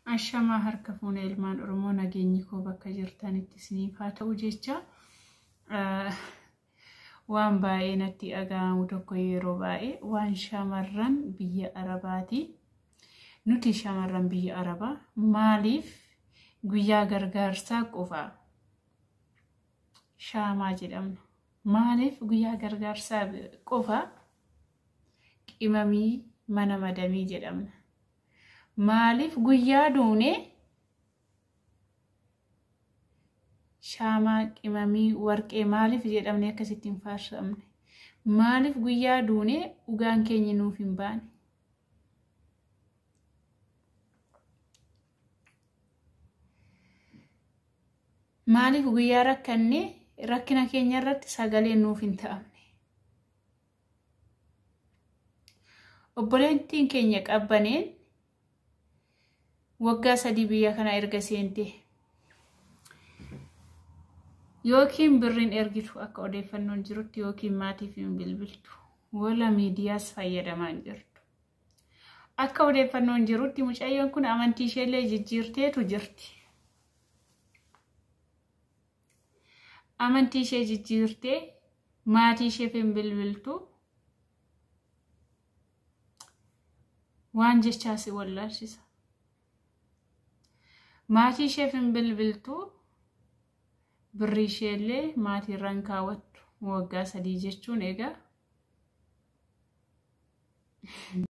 Ashamaa harka fuune ilmaan Oromoo, nageenyi koo bakka jirtanitti isiniif haa ta'u jecha, waan baay'ee natti dhaga'amu tokko yeroo baay'ee waan shamarran biyya Arabaati. Nuti shamarran biyya Arabaa maaliif guyyaa gargaarsaa qofa shaamaa jedhamna? Maaliif guyyaa gargaarsaa qofa qimamii mana madamii jedhamna? Maaliif guyyaa duune shaamaa, qimamii, warqee maaliif jedhamne akkasitti hin faarsamne? Maaliif guyyaa duune dhugaan keenya nuuf hin baane? Maaliif guyyaa rakkanne rakkina keenya irratti sagalee nuuf hin ta'amne? Obboleettiin keenya Qabbaneen waggaa 3 biyya kana erga seente yookiin birriin ergitu akka odeeffannoon jirutti, yookiin maatiif hin bilbiltu, wala miidiyaas fayyadamaa hin jirtu. Akka odeeffannoon jirutti mucayyoon kun amantii isheellee jijjiirteetu jirti. Amantii ishee jijjiirtee maatii isheef hin bilbiltu. Waan jechaa si wallaalchisa. Maatii isheef hin bilbiltu, birrii isheellee maatii irra hin kaawwattu. Waggaa 3 jechuun egaa.